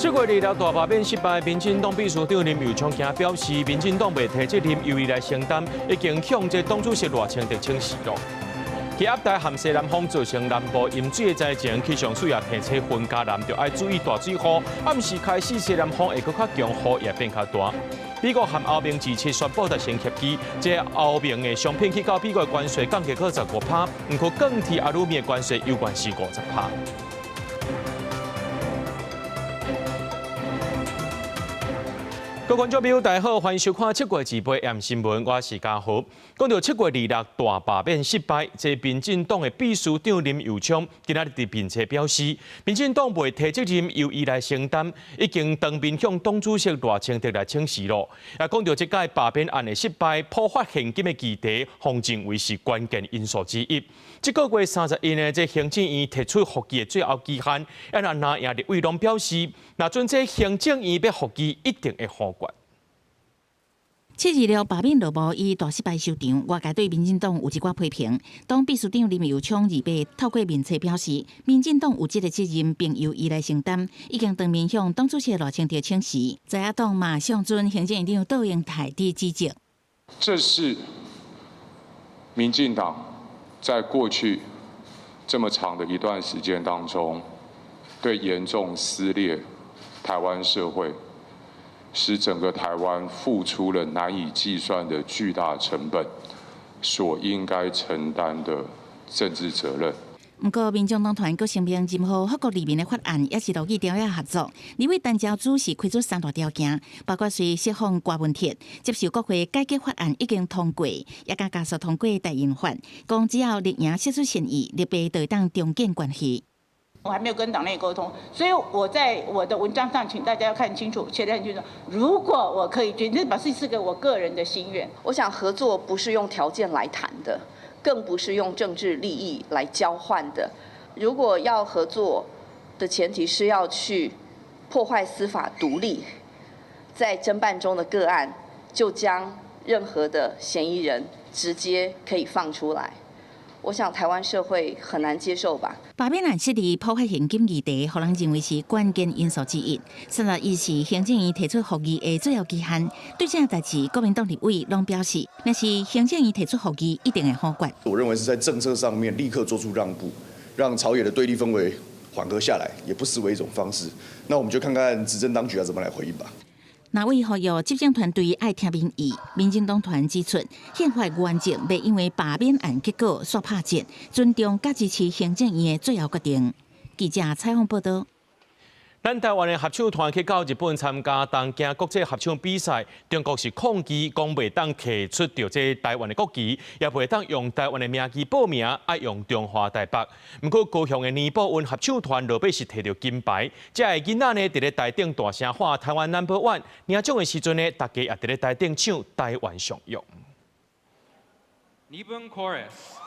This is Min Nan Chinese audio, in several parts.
7月26大罷免失敗，民進黨秘書長林右昌今表示，民進黨袂提責任由伊來承擔，已經向這黨主席賴清德請示了。氣壓帶和西南風造成南部淹水的災情，氣象署也提醒雲嘉南著愛注意大水雨。暗時開始西南風會閣較強，雨也變較大。美國和歐盟27宣布達成協議，這歐盟的商品去到美國關稅降低到15趴，毋過鋼鐵、阿魯米的關稅猶原是50趴。各位觀眾朋友，大家好，歡迎收看七月二八 M 新聞，我是嘉豪。講到7月26大罷免失敗，這民進黨的秘書長林右昌今仔日佇面冊表示，民進黨袂提責任由伊來承擔，已經當面向黨主席賴清德來請示咯。也講到這屆罷免案的失敗，普發現金的議題，方政委是關鍵因素之一。這個月31呢，這行政院提出復議的最後期限，啊若藍營立委攏表示，若準這行政院欲復議，一定會予過。7/26罷免落幕，以大失敗收場，外界對民進黨有一寡批評。黨秘書長林右昌28透過面冊表示，民進黨有這个責任，並由伊來承擔，已經當面向黨主席賴清德請示。在野黨嘛向準行政院長卓榮泰佇指責。這是民進黨在過去這麼長的一段時間當中，對嚴重撕裂台灣社會，使整個台灣付出了難以計算的巨大成本，所應該承擔的政治責任。毋過，民眾黨團閣聲明，任何福國利民的法案，也是樂意調和合作。立委陳昭姿是開出三大條件，包括隨釋放郭文鐵、接受國會改革法案已經通過，也佮加速通過代孕法，講只要綠營釋出善意，綠白就會當重建關係。我還沒有跟黨內溝通，所以我在我的文章上，請大家要看清楚，寫得很清楚。如果我可以決定，這表示是個我個人的心願。我想合作不是用條件來談的，更不是用政治利益來交換的。如果要合作的前提是要去破壞司法獨立，在偵辦中的個案就將任何的嫌疑人直接可以放出來。我想台灣社會很難接受吧。罷免案設立普發現金議題，予人認為是關鍵因素之一。31是行政院提出復議的最後期限。對這項代誌，國民黨立委攏表示，若是行政院提出復議，一定會予過。我認為是在政策上面立刻做出讓步，讓朝野的對立氛圍緩和下來，也不失為一種方式。那我們就看看執政當局要怎麼來回應吧。藍委呼籲執政團隊愛聽民意，民進黨團指出，憲法原則袂因為罷免案結果煞拍折，尊重佮支持行政院的最後決定。記者採訪報導。咱台灣的合唱團去到日本參加東京國際合唱比賽，中國是抗議，講袂當提出著這台灣的國旗，也袂當用台灣的名義報名，愛用中華台北。毋過高雄的尼布恩合唱團落尾是提著金牌，這个囡仔呢，佇咧台頂大聲喊台灣 number one，領獎的時陣呢，大家也佇咧台頂唱台灣上勇。尼布恩 chorus。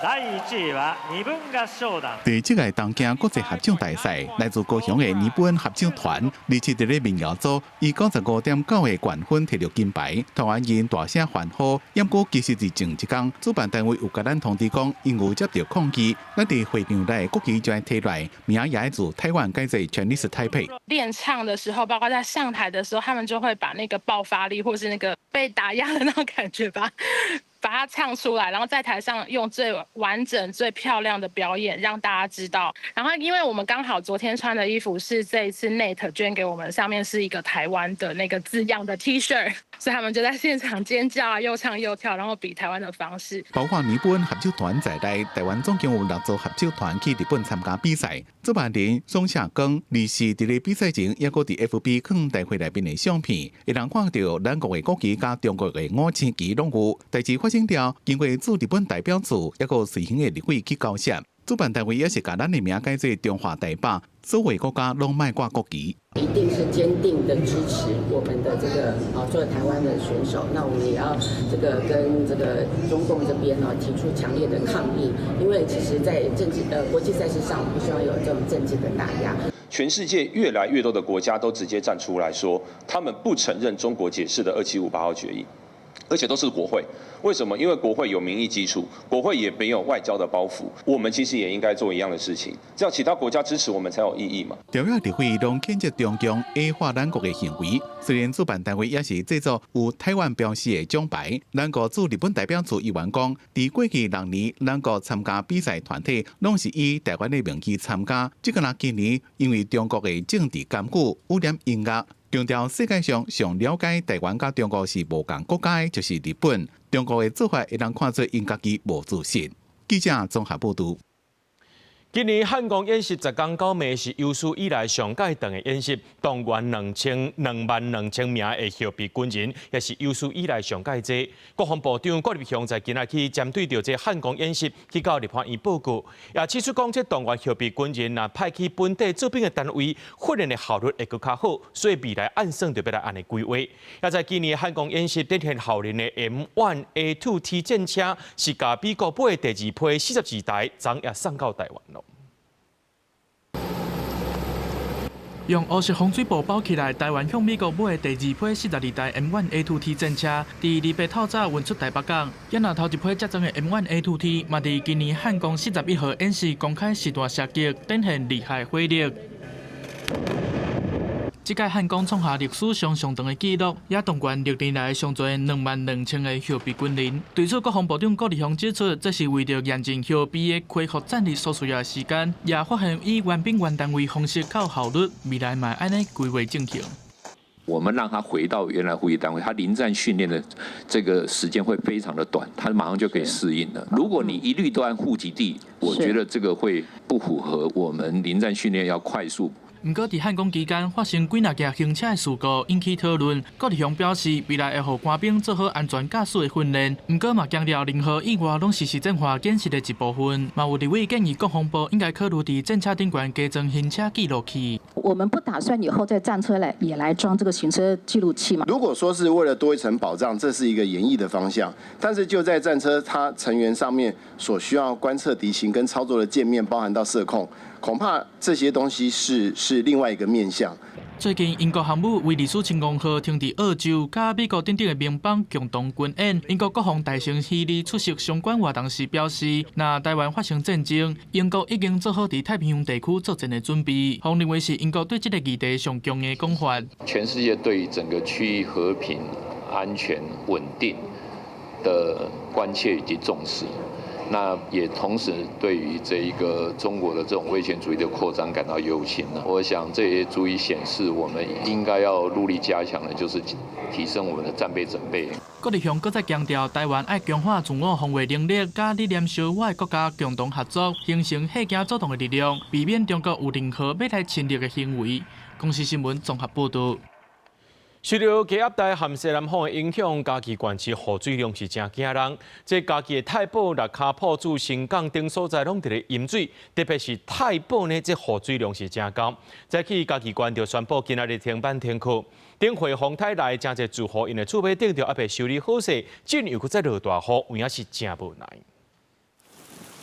第一位は二分合唱団。佇這个東京國際合唱大賽，來自高雄的尼布恩合唱團，27佇咧民謠組以95.9個冠分提著金牌，台灣人大聲歡呼。毋過其實佇前一工，主辦單位有共咱通知講，𪜶有接著抗議，咱佇會場內國旗就愛提來，名也愛自台灣改做 Chinese Taipei。練唱的時候，包括在上台的時候，他們就會把那個爆發力，或是那個被打壓的那種感覺吧。把它唱出來，然後在台上用最完整、最漂亮的表演讓大家知道。然後，因為我們剛好昨天穿的衣服是這一次 NET 捐給我們，上面是一個台灣的那個字樣的 T 恤，所以他們就在現場尖叫啊，又唱又跳，然後比台灣的方式。包括尼布恩合唱團在內，台灣總共有六組合唱團去日本參加比賽。主辦人宋夏剛，24佇咧比賽前，猶閣佇 FB 放大會內面的相片，會當看著咱國的國旗佮中國的五星旗攏有。代誌發生了，經過駐日本代表處，猶閣隨行的立委去交涉。主辦單位也是共咱的名改做中華台北，所有國家攏莫掛國旗。一定是堅定的支持我們的這個啊，作為台灣的選手，那我們也要這個跟這個中共這邊呢提出強烈的抗議，因為其實，在政治國際賽事上，我們不希望有這種政治的打壓。全世界越來越多的國家都直接站出來說，他們不承認中國解釋的2758號決議。而且都是國會，為什麼？因為國會有民意基礎，國會也沒有外交的包袱。我們其實也應該做一樣的事情，只要其他國家支持我們才有意義嘛。朝野立委攏譴責中共矮化咱國的行為，雖然主辦單位也是製作有台灣標識的獎牌，咱國駐日本代表處議員講，佇過去6年，咱國參加比賽團體攏是以台灣的名義參加，這個若今年因為中國的政治干預、污染音樂。強調世界上上了解台灣佮中國是無仝國家的，就是日本。中國的做法會當看做𪜶家己無自信。記者綜合報導。今年漢光演習10工9暝是有史以來上蓋長的演習，動員22,000名的後備軍人，也是有史以來上蓋濟。國防部長郭立雄在今仔去針對著這漢光演習去到立法院報告，也指出講，這動員後備軍人若派去本地駐兵的單位，訓練的效率會閣較好，所以未來按算就欲來按呢規劃。也在今年漢光演習展現效能的 M1A2T 戰車，是共美國買的第二批42台，昨也送到台灣囉。用烏色防水布包起來，台灣向美國買的第二批42台 M1A2T 戰車，佇2八透早運出台北港。也若頭一批接裝的 M1A2T，嘛佇今年漢光41號演習公開實彈射擊，展現厲害火力。這屆漢光創下歷史上上長的紀錄，也動員歷年來上濟22,000個後備軍人。對此，國防部長郭立雄指出，這是為著嚴陣後備的恢復戰力所需要的時間，也發現以原兵原單位方式較有效率，未來嘛按呢規劃進行。我們讓他回到原來服役單位，他臨戰訓練的這個時間會非常的短，他馬上就可以適應了。如果你一律都按戶籍地，我覺得這個會不符合我們臨戰訓練要快速。毋過，佇漢光期間發生幾若件行車的事故，引起討論。郭立雄表示，未來會予官兵做好安全駕駛的訓練。毋過嘛強調，任何意外攏是實戰化建設的一部分。嘛有立委建議，國防部應該考慮佇戰車頂懸加裝行車記錄器。我們不打算以後在戰車內也來裝這個行車記錄器嘛？如果說是為了多一層保障，這是一個研議的方向。但是就在戰車它成員上面所需要觀測敵情跟操作的界面，包含到射控。恐怕這些東西是另外一個面向。最近，英國航母威爾斯親王號停佇澳洲，佮美國等等的盟邦共同軍演。英國國防大臣希利出席相關活動時表示，若台灣發生戰爭，英國已經做好佇太平洋地區作戰的準備。予認為是英國對這個議題上強的講法。全世界對於整個區域和平、安全、穩定的關切以及重視。那也同時對於這一個中國的這種威權主義的擴張感到憂心。我想這也足以顯示，我們應該要努力加強的，就是提升我們的戰備準備。郭立雄閣再強調，台灣愛強化自我防衛能力，佮你聯相倚國家共同合作，形成嚇驚主動的力量，避免中國有任何欲來侵略的行為。公視新聞綜合報導。受著低壓帶和西南風的影響，嘉義縣市雨水量是誠驚人。這嘉義的太保、蚋卡、朴子、新港等所在攏佇咧淹水，特別是太保呢，這雨水量是誠高。早起嘉義縣就宣布今仔日停班停課。頂回風台來誠濟住戶，𪜶的厝尾頂著猶未修理好勢，進又閣再落大雨，有影是誠無奈。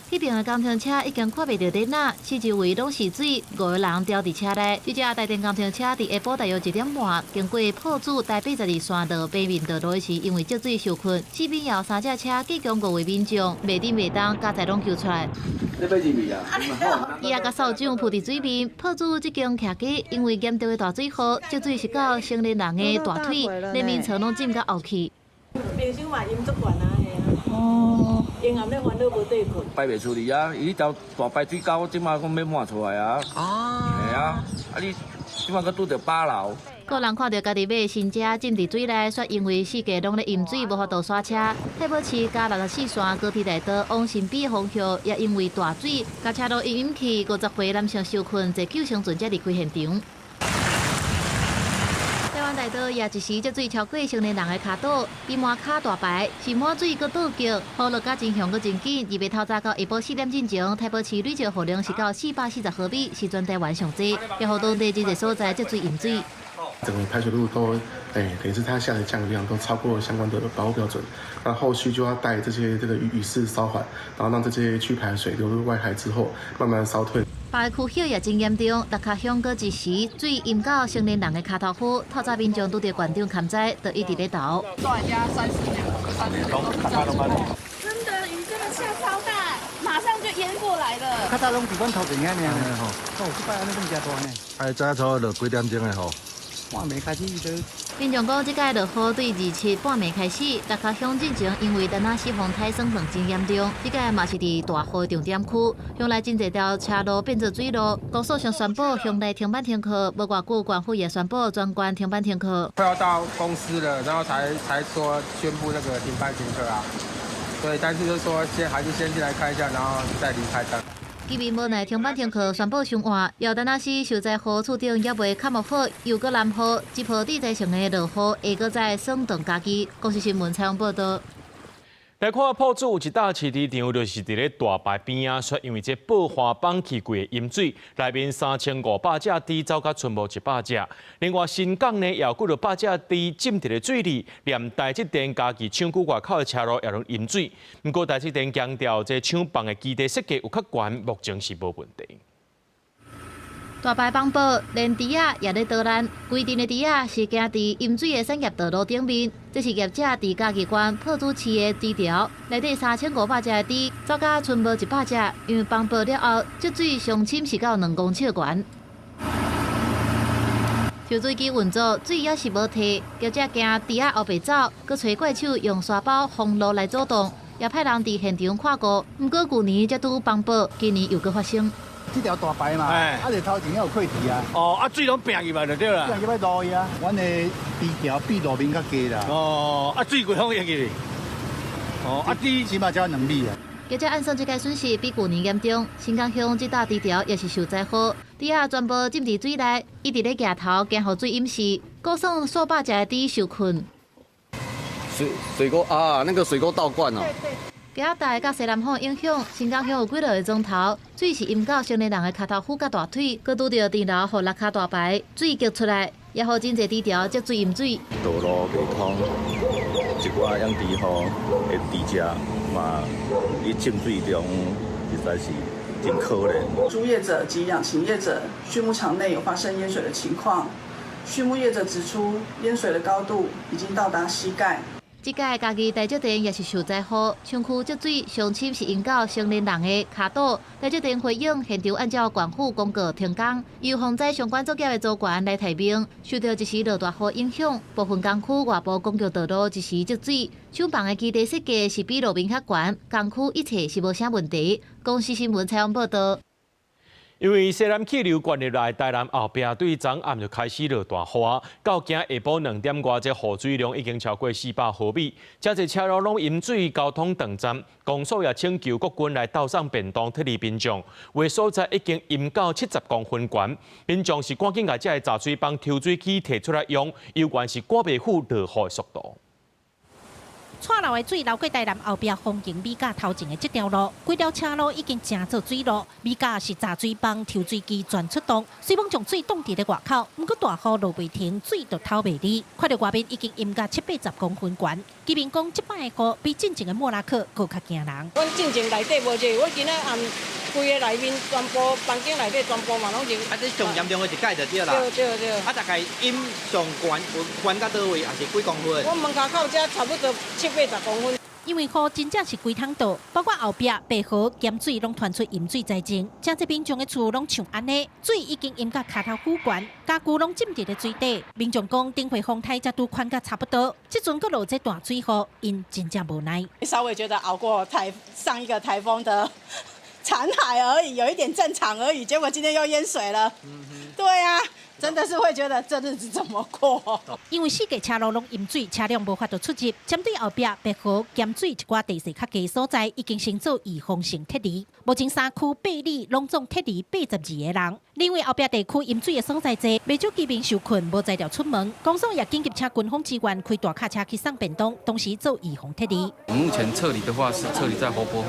彼爿的工程車已經看袂著電仔，四周圍攏是水，五個人牢佇車內。這隻台電工程車佇下晡大約1點半，經過朴子台82線到北面道路時，因為積水受困，四邊有三隻車，計共五位民眾，袂振袂動，加載攏救出來。你欲入去啊？伊也共掃帚鋪佇水面，朴子這間徛家，因為嚴重的大水雨，積水是到成年人的大腿，連眠床攏浸甲烏去。明星嘛淹足懸啊，嘿啊。哦。陰暗咧煩惱無地困。排袂出去啊！伊彼條大排水溝，這馬講欲滿出來啊。哦。嘿啊，啊你這馬閣拄著八樓。個人看著家己買的新車浸佇水內，煞因為四界攏咧淹水，無法度剎車。太保市加64線高鐵大道往新埤方向，也因為大水，共車路淹淹去，50歲男性受困，坐救生船才離開現場。台灣大道也一時積水超過成年人的跤肚，伊滿跤大排是滿水閣倒腳，雨落甲真強閣真緊。2日透早到下晡4點進前，台北市累積雨量是到440毫米，是全台灣上濟，也予當地真濟所在積水淹水。整個排水路都，等於是它下的降雨量都超過相關的保護標準，那後續就要待這些這個雨勢稍緩，然後讓這些去排水流入外海之後，慢慢消退。別个區域也真嚴重，蚋卡鄉閣一時水淹到成年人的跤頭趺，透早民眾拄著縣長勘災，就一直咧投。住遮三四年。真的雨真的下超大，馬上就淹過來了。較早攏佇阮頭前遐爾吼，哦，這擺按呢攏誠大呢。哎，早早落幾點鐘的雨？半暝開始伊就。民眾講，這屆落雨對27半暝開始，六跤鄉進前因為陳仔釋放颱風浪真嚴重，這屆嘛是佇大雨重點區，鄉內真濟條車路變做水路。公所先宣布鄉內停班停課，無偌久，縣府也宣布全縣停班停課。快要到公司了，然後才說宣布那個停班停課啊。對，但是就說先還是先進來看一下，然後再離開的。居民無奈停班停課，宣布上換。姚丹仔是受災戶厝頂猶未冚好，又閣淋雨，這波地災性的落雨，會閣再損斷家己。公視新聞採訪報導。來看朴主有一搭飼豬場，就是佇咧大排邊仔，卻因為這報花放氣櫃淹水，內面3500隻豬走甲賰無100隻。另外新港呢，也有幾落百隻豬浸佇咧水裡，連台積電嘉義廠區外口的車路也攏淹水。毋過台積電強調，這廠房的基地設計有較懸，目前是無問題。大排崩爆，連豬仔也咧逃難。規陣的豬仔是行佇淹水的產業道路頂面。這是業者佇嘉義縣朴主飼的豬條，內底3500隻的豬，走甲賰無100隻。因為崩爆了後，積水上深是到2公尺懸。抽水機運作，水猶是無退。業者驚豬仔後壁走，閣揣怪手用沙包封路來阻擋，也派人佇現場看顧。毋過舊年才拄崩爆，今年又閣發生。這條大排嘛，啊，就頭前有潰堤啊。哦，啊，水攏拼入來就對啦。拼入來路去啊，阮的豬條比路面較低啦。哦，啊，水規風淹去。哦，啊，豬起碼才2米啊。業者按算這個損失比舊年嚴重。新港鄉這搭豬條也是受災禍，豬仔全部浸佇水內，一直咧舉頭，驚予水淹死，估算數百隻的豬受困。水溝啊，那個水溝倒灌哦。今仔日佮西南風影響，新港鄉有幾落个鐘頭，水是淹到成年人的跤頭趺佮大腿，閣拄著電樓予六跤大排，水激出來，也予真濟豬條積水淹水。道路袂通，一寡養豬戶的豬隻嘛，佇浸水中，實在是真可憐。豬業者及養禽業者畜牧場內有發生淹水的情況，畜牧業者指出，淹水的高度已經到達膝蓋。這屆嘉義台積電也是受災戶，廠區積水上深是淹到成年人的跤肚。台積電回應現場按照縣府公告停工，由防災相關作業的組員來提名。受到一時落大雨影響，部分工區外部公共道路一時積水。廠房的基地設計是比路面較懸，工區一切是無啥問題。公視新聞採訪報導。因為西南氣流灌入來，台南後壁對昨暗就開始落大雨，到今下晡2點外，這雨水量已經超過400毫米，真濟車路攏淹水，交通斷站。公所也請求國軍來鬥送便當撤離民眾，有的所在已經淹到70公分懸，民眾是趕緊共這个雜水泵抽水機提出來用，猶原是趕袂赴落雨的速度。蔡流的水流過台南後壁豐景美甲頭前的這條路，規條車路已經成做水路。美甲是雜水泵、抽水機全出動，雖罔將水擋佇咧外口，毋過大雨落袂停，水就透袂離。看著外面已經淹甲70、80公分懸。居民講，這擺的雨比進前的莫拉克閣較驚人。阮進前內底無這個，我今仔暗規个內面全部房間內底全部嘛攏是。啊，這上嚴重的一屆就對啦。對對對。啊，大概淹上懸有懸到佗位，還是幾公分？阮門跤口遮差不多70、80公分。因為雨真正是規桶倒，包括後壁白河鹹水攏傳出淹水災情，真濟民眾的厝攏像按呢，水已經淹到跤頭趺懸，家具攏浸佇咧水底。民眾講，頂回風颱才拄寬甲差不多，這陣閣落這大水雨，𪜶真正無奈。稍微覺得熬過上一個颱風的殘骸而已，有一點正常而已，結果今天又淹水了。對啊。真的是會覺得這日子怎麼過？因為四界車路攏淹水，車輛無法度出入。針對後壁白河鹹水一寡地勢較低所在，已經先做預防性撤離。目前3區8里攏總撤離82個人。另外後壁地區淹水的所在濟，袂少居民受困，無才調出門。公所也緊急請軍方支援，開大卡車去送便當，同時做預防撤離。目前撤離的話是撤離在活潑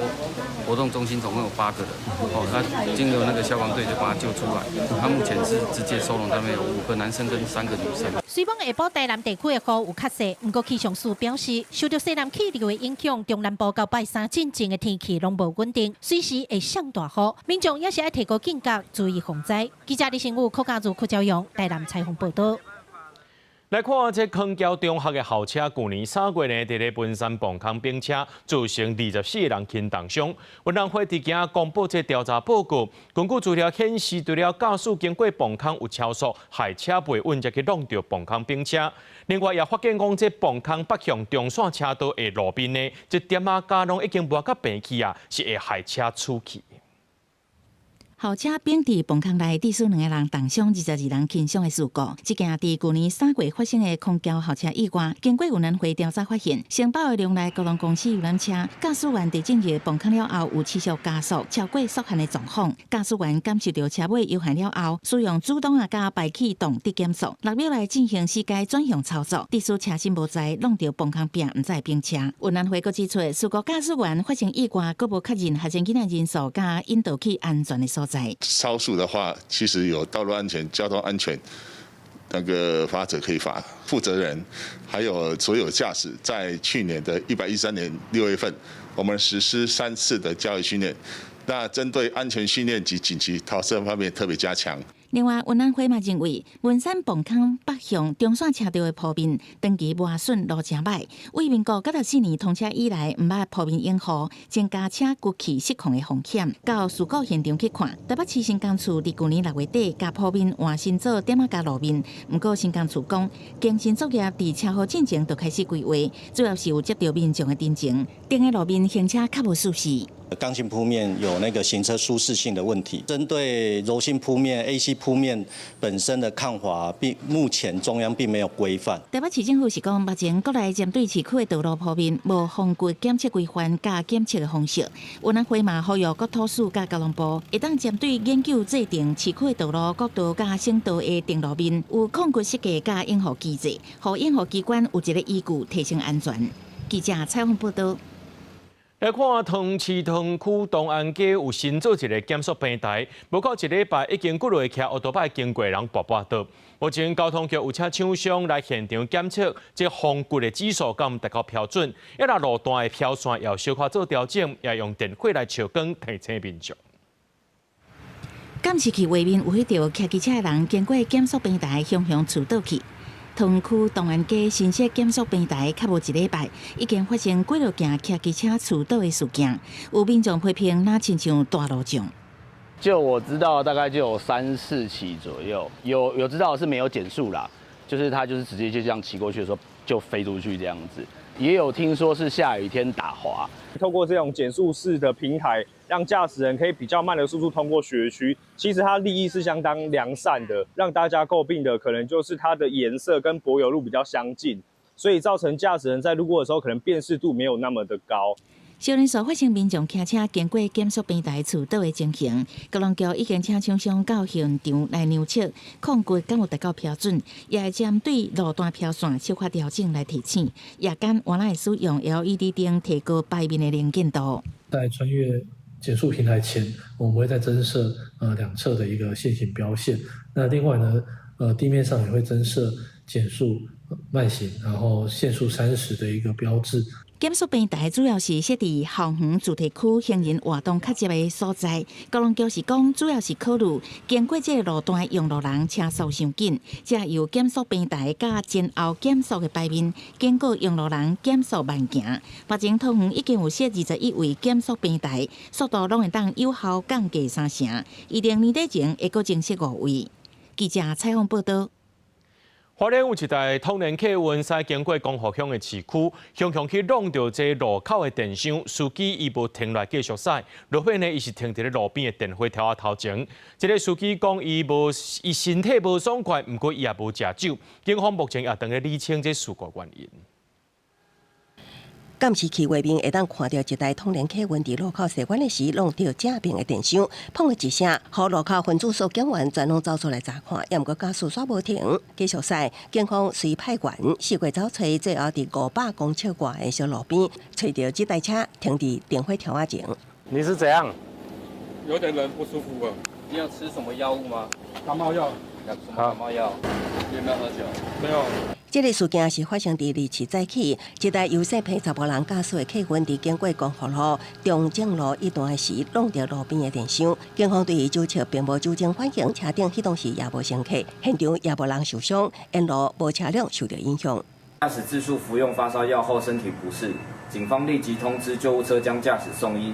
活動中心，總共有8個人。哦，那經由那個消防隊就把他救出來。他目前是直接收容。那邊有5個男生跟3個女生。雖罔下晡台南地區的雨有較細，毋過氣象署表示，受著西南氣流的影響，中南部到拜三進前的天氣攏無穩定，隨時會上大雨，民眾也是愛提高警覺，注意防災。記者李新武、柯家如、柯朝陽，台南採訪報導。來看這康橋中學的校車，舊年3月呢，佇咧文山磅空反車，造成24個人輕重傷。運安會佇今公布這調查報告，根據資料顯示，除了駕駛經過磅空有超速，害車袂穩，才去挵著磅空反車。另外也發現講，這磅空北向中線車道的路面呢，這點仔膠攏已經磨甲平去啊，是會害車出去。校車反佇磅空內，致使兩个人重傷，22人輕傷的事故。這件佇舊年三月發生的康橋校車意外，經過運安會調查發現，承包的龍內高龍公司遊覽車駕駛員佇進入磅空了後，有持續加速超過速限的狀況。駕駛員感受著車尾油限了後，使用主擋仔佮排氣擋得減速，6秒內進行四階轉向操作，致使車身無在挵著磅空壁，毋知反車。運安會閣指出，事故駕駛員發生意外，閣無確認學生囡仔人數佮引導去安全的所在。超速的話，其實有道路安全、交通安全那個罰則可以罰。負責人還有所有駕駛，在去年的113年6月份，我們實施3次的教育訓練。那針對安全訓練及緊急逃生方面特別加強。另外，運安會嘛認為，文山磅空北向中線車道的鋪面長期磨損路誠䆀，為民國94年通車以來，毋捌鋪面養護，增加車骨氣失控的風險。到事故現場去看，台北市新工處佇舊年6月底，共鋪面換新做點仔膠路面。毋過新工處講，更新作業佇車禍進前就開始規劃，主要是有接著民眾的陳情，頂个路面行車較無舒適。剛性鋪面有那個行車舒適性的問題，針對柔性鋪面、AC 鋪面本身的抗滑，並目前中央並沒有規範。台北市政府是講，目前國內針對市區的道路鋪面無風掘檢測規範佮檢測的方式。運安會嘛呼籲國土署佮交通部，會當針對研究制定市區的道路、國道佮省道的碇路面有控掘設計佮養護機制，予養護機關有一个依據提升安全。記者採訪報導。來看桃市桃園區東安街有新做一个減速平台，無夠一禮拜已經幾落騎烏托邦經過人跋跋倒。目前交通局有請廠商來現場檢測這風掘的指數敢達到標準，抑若路段的標線要小可做調整，也用電火來照光提醒民眾。監視器畫面有彼著騎機車的人經過減速平台，雄雄跙倒去。桃園區東安街新設減速平台，較無一禮拜，已經發生幾落件騎機車跙倒的事件，有民眾批評，若親像大路障。就我知道，大概就有三四起左右，有知道是沒有減速啦，就是他就是直接就這樣騎過去的時候就飛出去這樣子。也有聽說是下雨天打滑。透過這種減速式的平台，讓駕駛人可以比較慢的速度通過學區，其實它立意是相當良善的。讓大家詬病的可能就是它的顏色跟柏油路比較相近，所以造成駕駛人在路過的時候可能辨識度沒有那麼的高。少年所發生民眾騎車經過減速平台跙倒的情形，交通局已經請廠商到現場來量測控掘敢有達到標準，也會針對路段標線小可調整來提醒。夜間原來會使用 LED 燈提高牌面的能見度。在穿越減速平台前，我們會再增設兩側的一個限行標線。那另外呢，地面上也會增設減速慢行，然後限速30的一個標誌。減速平台主要是設佇校園住宅區行人活動較濟的所在。交通局是講，主要是考慮經過這个路段用路人車速傷緊，才由減速平台佮前後減速的牌面，警告用路人減速慢行。目前桃園已經有設21位減速平台，速度攏會當有效降低3成。預定年底前會閣增設五位。記者採訪報導。花蓮有一台統聯客運駛經過光復鄉的市區，雄雄去挵著這路口的電箱，司機伊無停來繼續駛，落尾呢，伊是停佇咧路邊的電火柱仔頭前。這个司機講，伊無伊身體無爽快，毋過伊也無食酒。警方目前也正咧理清這事故原因。監視器畫面會當看著一台統聯客運佇路口踅彎的時，挵著正面的電箱，砰的一聲，予路口分駐所警員全攏走出來查看，猶毋過駕駛煞無停，繼續駛。警方隨派員四處走揣，最後佇500公尺外的小路邊，揣著這台車停佇電火柱仔前。你是怎樣？有點人不舒服啊。你有吃什麼藥物嗎？感冒藥。什麼感冒藥？有沒有喝酒？沒有。這个事件是發生佇27早起，一台由細皮查某人駕駛的客運佇經過光復路、中正路一段時，挵著路邊的電箱。警方對於酒測並無酒精反應，車頂彼當時也無乘客，現場也無人受傷，沿路無車輛受著影響。駕駛自述服用發燒藥後身體不適，警方立即通知救護車將駕駛送醫。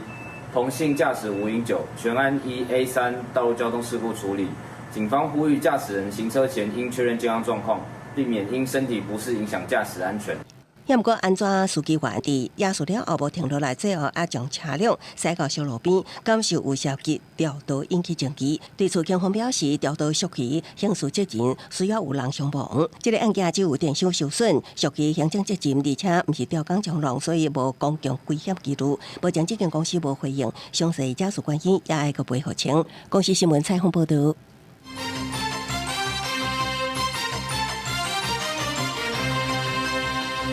彭姓駕駛無飲酒，全案依 A3 道路交通事故處理。警方呼籲駕駛人行車前應確認健康狀況，避免因身體不適影響駕駛安全。也毋過，安怎司機員佇壓速了後無停落來，最後也將車輛駛到小路邊，敢是有涉及調度引起爭議。對此，警方表示，調度屬於刑事責任，需要有人傷亡。這个案件只有電箱受損，屬於行政責任，而且毋是吊鋼衝撞，所以無公共危險記錄。目前這間公司無回應，詳細家屬關係也愛閣賠付清。公視新聞採訪報導。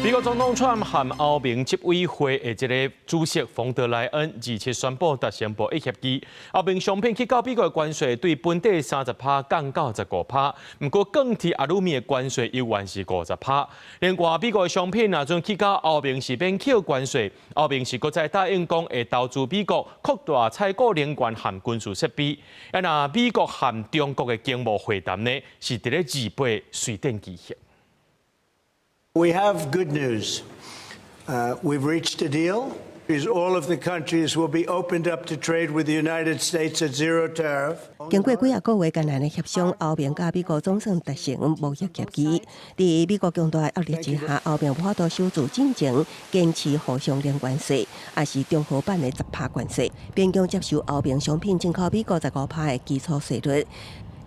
美國總統川普和歐盟執委會的這个主席馮德萊恩27宣布達成貿易協議，歐盟商品去到美國的關稅對本地30%降到15%，毋過鋼鐵、阿魯米的關稅猶原是50%。另外，美國的商品若陣去到歐盟是免扣關稅，歐盟是閣再答應講會投資美國擴大採購能源和軍事設備。啊，若美國和中國的經貿會談呢，是佇咧28瑞典舉行。 We have good news. We've reached a deal. All of the countries will be opened up to trade with the United States at zero tariff. 經過幾仔個月艱難的協商，歐盟佮美國總算達成貿易協議。佇美國強大壓力之下，歐盟無法度守住進前堅持互相零關稅，抑是綜合版的10%關稅，勉強接受歐盟商品進口美國15%的基礎稅率。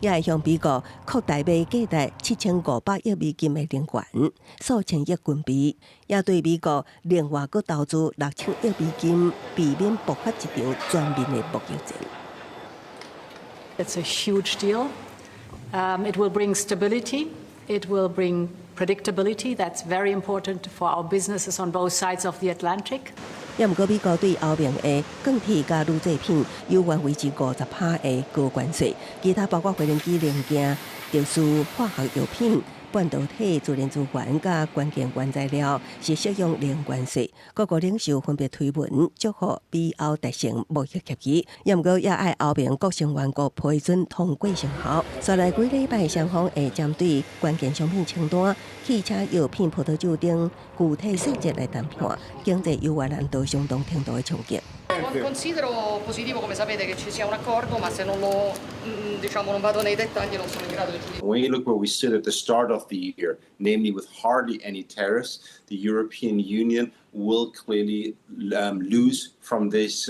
也會向美國擴大買價值7500億美金的能源、數千億軍備，也對美國另外閣投資6000億美金，避免爆發一場全面的貿易戰。 It's a huge deal. It will bring stability. It will bring predictability. That's very important for our businesses on both sides of the Atlantic. 也毋過，美國對歐盟的鋼鐵佮鋁製品猶原維持50%的高關稅，其他包括飛機零件、特殊化學藥品、半導體、自然資源佮關鍵原材料是適用零關稅。各國領袖分別推文祝賀美歐達成貿易協議，也毋過也愛歐盟各成員國批准通過生效。紲來幾禮拜，雙方會針對關鍵商品清單、汽車、藥品、葡萄酒等具體細節來談判，經濟猶原難度相當程度的衝擊。 Considero positivo, come sapete, che ci sia un accordo, ma se non lo, diciamo, non vado nei dettagli non sono in grado di giudicare. When you look where we sit at the start of the year, namely with hardly any tariffs, the European Union will clearly lose from this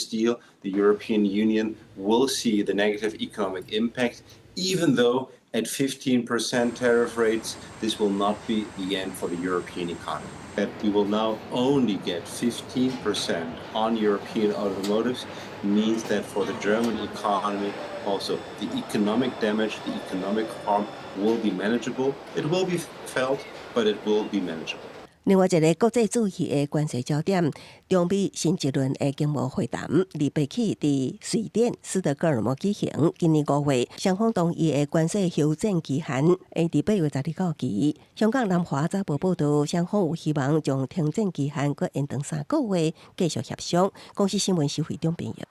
deal. The European Union will see the negative economic impact, even though at 15% tariff rates, this will not be the end for the European economy. That we will now only get 15% on European automotives means that for the German economy, also the economic damage, the economic harm will be manageable. It will be felt, but it will be manageable. 另外一个國際注意的關稅焦點，中美新一輪的經貿會談，28起佇瑞典斯德哥爾摩舉行。今年5月，雙方同意的關稅休戰期限會佇8月12到期。香港南華早報報導，雙方有希望將停戰期限閣延長3個月，繼續協商。公視新聞施惠中編譯。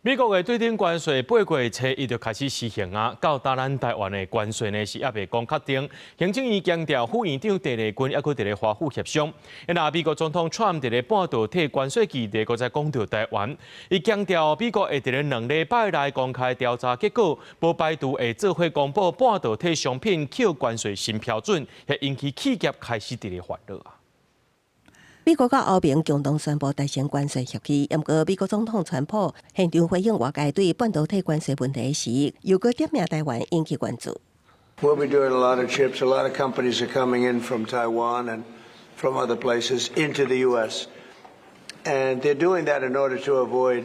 美國的對等關稅8月初一就開始實行啊，到今咱台灣的關稅呢是猶未講確定。行政院強調，副院長鄭麗君猶閣佇咧華府協商。那美國總統川普佇咧半導體關稅議題，閣再講著台灣，伊強調美國會佇咧2禮拜內公開調查結果，無排除會做伙公布半導體商品扣關稅新標準，會引起企業開始佇咧煩惱啊。美國佮歐盟共同宣布達成關稅協議，毋過美國總統川普現場回應外界對半導體關稅問題時，又閣點名台灣引起關注。 We'll be doing a lot of chips. A lot of companies are coming in from Taiwan and from other places into the U.S. And they're doing that in order to avoid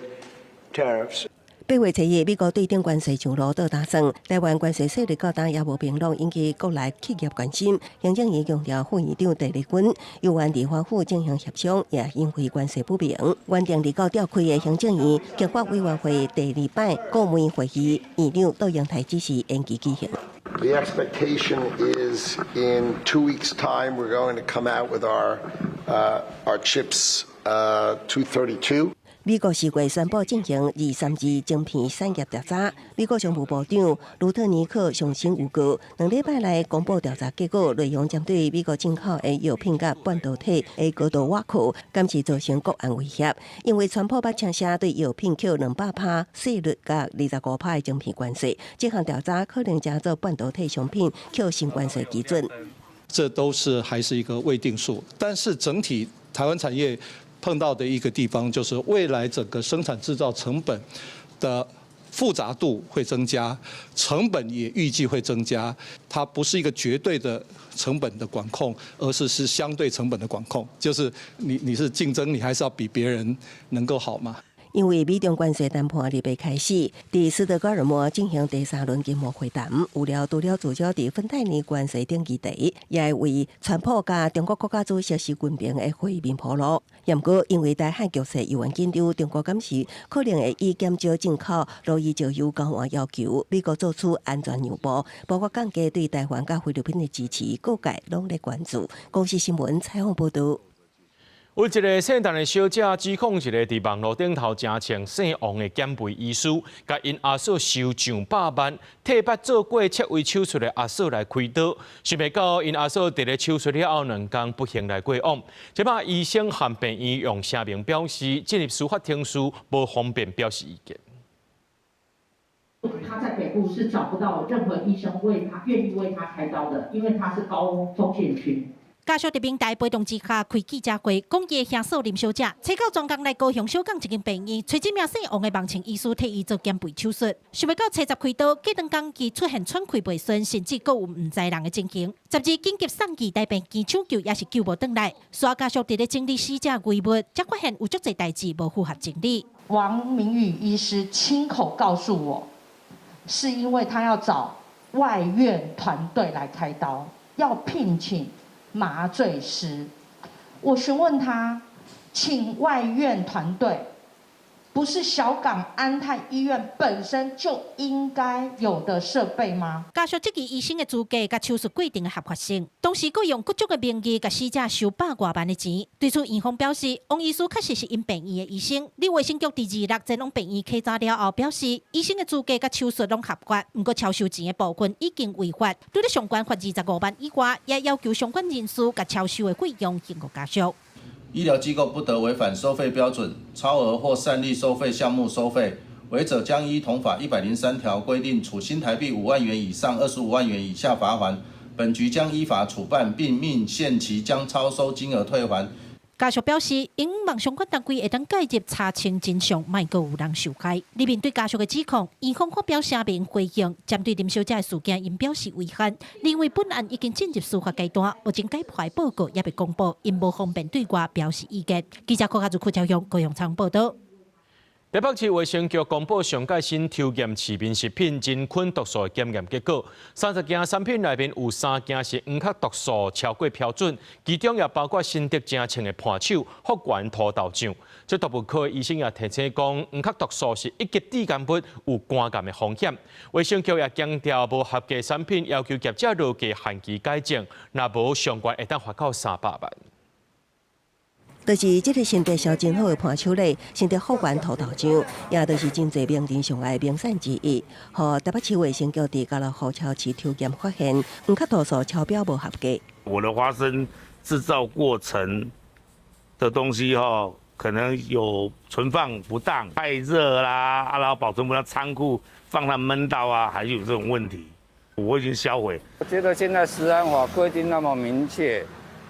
tariffs. 8月初一，美國對等關稅上路倒打算，台灣關稅稅率到今也無明朗，引起國內企業關心。行政院強調，副院長鄭麗君猶原佇華府進行協商，也因為關稅不明。原定29召開的行政院經法委員會第二擺顧問會議，院長杜英台指示延期舉行。The expectation is in 2 weeks' time, we're going to come out with our chips 232. 美國4月宣布進行232晶片產業調查。美國商務部長盧特尼克上新預告，2禮拜內公布調查結果，內容針對美國進口的藥品佮半導體的高度挖扣，敢是造成國安威脅。因為川普捌聲聲對藥品扣200趴稅率佮25趴的晶片關稅，這項調查可能將做半導體商品扣新關稅基準。這都是還是一個未定數，但是整體台灣產業碰到的一個地方，就是未來整個生產製造成本的複雜度會增加，成本也預計會增加。它不是一個絕對的成本的管控，而是相對成本的管控，就是你是競爭，你還是要比別人能夠好嘛。因為美中關稅談判禮拜開始，佇斯德哥爾摩進行第三輪經貿會談，有了除了聚焦佇芬太尼關稅等議題，也會為川普佮中國國家主席習近平的會面鋪路。毋過，因為台海局勢猶原緊張，中國敢是可能會以減少進口羅伊石油交換要求，美國做出安全讓步，包括降低對台灣佮菲律賓的支持，各界攏咧關注。公視新聞採訪報導。有一个姓陳的小姐指控一个佇網路頂頭誠穿姓王的減肥醫師，共𪜶阿嫂收上百萬，替捌做過切胃手術的阿嫂來開刀，想袂到𪜶阿嫂佇咧手術了後2工不幸來過往。這擺醫生和病院用聲明表示，進入司法程序，無方便表示意見。他在北部是找不到任何醫生為他願意為他開刀的，因為他是高風險群。家屬佇平台陪同之下開記者會，講伊的兄嫂林小姐，揣到專工來高雄小港一間病院，揣這名姓王的網穿醫師替伊做減肥手術。想袂到初十開刀，過2工伊出現喘氣袂順，甚至閣有毋知人的情形。十二緊急送去台病院搶救，也是救無轉來。所以家屬佇咧整理死者遺物，才發現有足濟代誌無符合情理。王明宇醫師親口告訴我，是因為他要找外院團隊來開刀，要聘請麻醉師。我詢問他，請外院團隊，不是小港安泰醫院本身就應該有的設備嗎？家屬質疑醫生的資格佮手術過程的合法性，同時閣用各種的名義共死者收百外萬的錢。對此，院方表示，王醫師確實是𪜶病院的醫生。里衛生局佇26前往病院稽查了後，表示醫生的資格佮手術攏合法，毋過超收錢的部分已經違法。對咧相關罰25萬以外，也要求相關人士共超收的費用還予家屬。醫療機構不得違反收費標準、超額或擅立收費項目收費，違者將依同法103條規定，處新台幣5萬元以上25萬元以下罰鍰。本局將依法處辦，並命限期將超收金額退還。家屬表示，𪜶望相關單位會當介入查清真相，莫閣有人受害。裡面對家屬的指控，院方發表聲明回應，針對林小姐的事件，𪜶表示遺憾，認為本案已經進入司法階段，目前解剖報告猶未公布，𪜶無方便對外表示意見。記者郭家祖、柯昭雄、高永昌報道。台北市衛生局公布上蓋新抽驗市面食品真菌毒素的檢驗結果，30件產品內面有3件是黃曲毒素超過標準，其中也包括新竹誠穿的伴手福源土豆醬。這毒物科醫生也提醒講，黃曲毒素是一級致癌物，有肝癌的風險。衛生局也強調，無合格產品要求業者落架限期改正，若無上懸會當罰到300萬。就是這个新竹銷真好的伴手禮，新竹福源土豆醬，也就是真濟名人上愛的名產之一。予台北市衛生局佇家樂福超市抽驗發現，黃曲毒素超標無合格。我的花生製造過程的東西哈，可能有存放不當、太熱啦，啊，然後保存不當，倉庫放它悶到啊，還有這種問題，我已經銷毀。我覺得現在食安法規定那麼明確。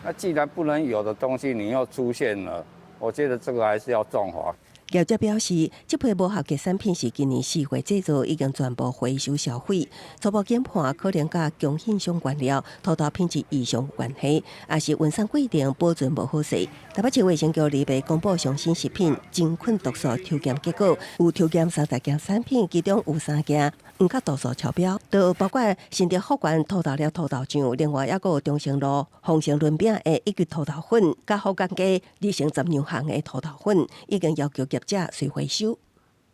那既然不能有的東西，你又出現了，我覺得這個還是要重罰。業者表示，這批無合格產品是今年4月製造，已經全部回收銷毀。初步研判可能佮供應商原料、土豆品質異常有關係，抑是運送過程保存無好勢。台北市衛生局禮拜公布上新食品真菌毒素抽驗結果，有抽驗30件產品，其中有3件黃曲毒素超標，就包括新竹福源土豆粒土豆醬，另外抑閣有中正路豐盛輪餅的一級土豆粉，佮福建街二成十兩項的土豆粉，已經要求業者隨回收。